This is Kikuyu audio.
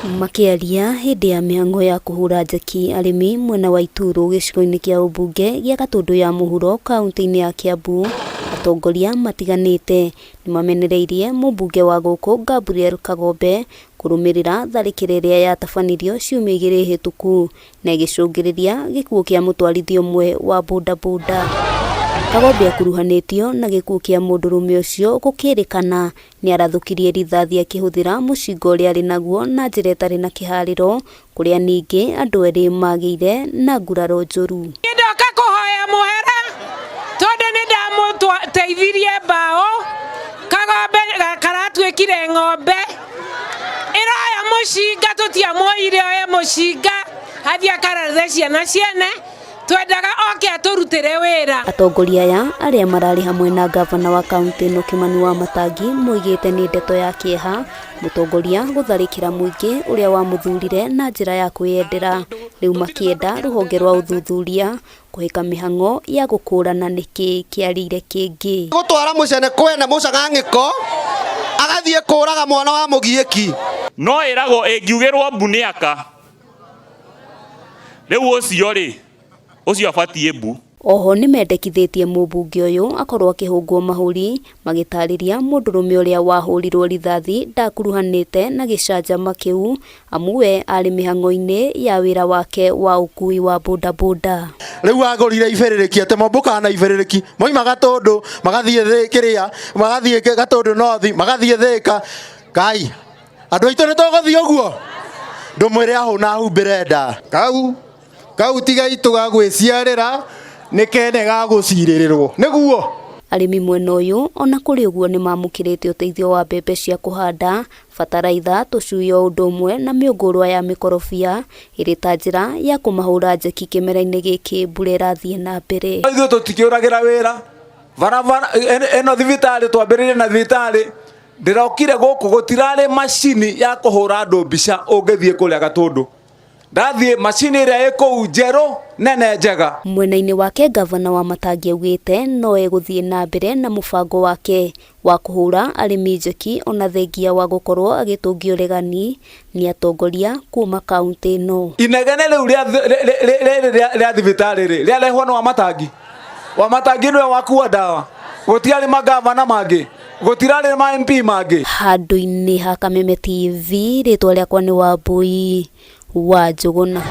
Makĩaria hĩndĩ ya mĩhang'o ya kũhũra njeki arĩmi mwena wa Ituru gĩcigo-inĩ kĩa ũmbunge gĩa Gatũndũ ya mũhuro kauntĩ-inĩ ya Kiambu, atongoria matiganĩte nĩmamenereirie mũmbunge wa gũkũ Gabriel Kagombe kũrũmĩrĩra tharĩkĩro ĩrĩa yatabanirio ciumia igĩrĩ hĩtũku na ĩgĩcũngĩrĩria gĩkuũ kĩa mũtwarithia ũmwe wa bodaboda. Kagombe akuruhanĩtio na gĩkuũ kĩa mũndũrũme ũcio gũkĩrĩkana nĩarathũkirie rithathi akĩhũthĩra mũcinga ũrĩa arĩ naguo na njĩra ĩtarĩ na kĩharĩro kũrĩa ningĩ andũ erĩ magĩire na nguraro njũru. Niĩ ndoka kũhoya mũhera tondũ nĩ ndamũteithirie mbaũ kagombe karatuĩkire ng'ombe ĩroya mũcinga tũtiamwoire oye mũcinga athiĩ akarathe ciana ciene twendaga oke atũrutĩre wĩra. Atongoria aya arĩa mararĩ hamwe na ngavana wa kauntĩ ĩno Kĩmani Wamatangi moigĩte nĩ ndeto ya kĩeha mũtongoria gũtharĩkĩra mũingĩ ũrĩa wamũthurire na njĩra ya kwĩyendera, rĩu makĩenda rũhonge rwa ũthuthuria kũhĩka mĩhang'o ya gũkũrana nĩkĩ kĩarĩire kĩngĩ. Gũtwara mũcene kwene mũcang'ang'ĩko agathiĩ kũraga mwana wa mũgiĩki. No ĩragwo ĩngiugĩrwo mbu nĩ aka rĩu ũcio rĩ ũcio abatiĩ mbu. Oho nĩmendekithĩtie mũmbunge ũyũ akorwo akĩhũngwo mahũri magĩtarĩria mũndũrũme ũrĩa wahũrirwo rithathi ndakuruhanĩte na gĩcanjama kĩu amu we arĩ mĩhang'o-inĩ ya wĩra wake wa ũkui wa bodaboda. Rĩu agũrire ibĩrĩrĩki atĩ mombũkaga na ibĩrĩrĩki moima Gatũndũ magathiĩ kĩrĩa magathiĩ Gatũndũ North magathiĩ Thĩka. Ngai andũ aitũ nĩ tũgũthiĩ ũguo ndũmwĩre ahũna ahumbĩre nda. Kau kau tiga itũ ga gwĩciarĩra nĩ kene ga gũcirĩrĩrwo nĩguo. Arĩmi mwena ũyũ ona kũrĩ ũguo nĩmamũkĩrĩte ũteithio wa mbembe cia kũhanda, bataraitha, tũcui o ũndũ ũmwe na mĩũngũrwa ya mĩkorobia ĩrĩ ta njĩra ya kũmahũra njeki kĩmera-inĩ gĩkĩ mbura ĩrathiĩ na mbere. Ithuĩ tũtikĩũragĩra wĩra barabara ĩno thibitarĩ twambĩrĩrie na thibitarĩ ndĩrokire gũkũ gũtirarĩ macini ya kũhũra andũ mbica ũngĩthiĩ kũrĩa Gatũndũ ndathiĩ macini ĩrĩa ĩ kũu njerũ nene njega. Mwena-inĩ wake ngavana wa Matangi augĩte no egũthiĩ na mbere na mũbango wake wa kũhũra arĩmi njeki ona thengia wa gũkorwo agĩtũngio ũregani nĩ atongoria kuma kauntĩ ĩno. Inegene rĩu rĩrĩ rĩa thibitarĩ rĩ rĩarehwo nĩ Wamatangi. Wamatangi nĩwe wakua ndawa gũtiarĩ magavana mangĩ gũtirarĩ ma MP mangĩ. Handũ-inĩ ha Kameme TV rĩtwa rĩakwa nĩ Wambui wa Njũgũna.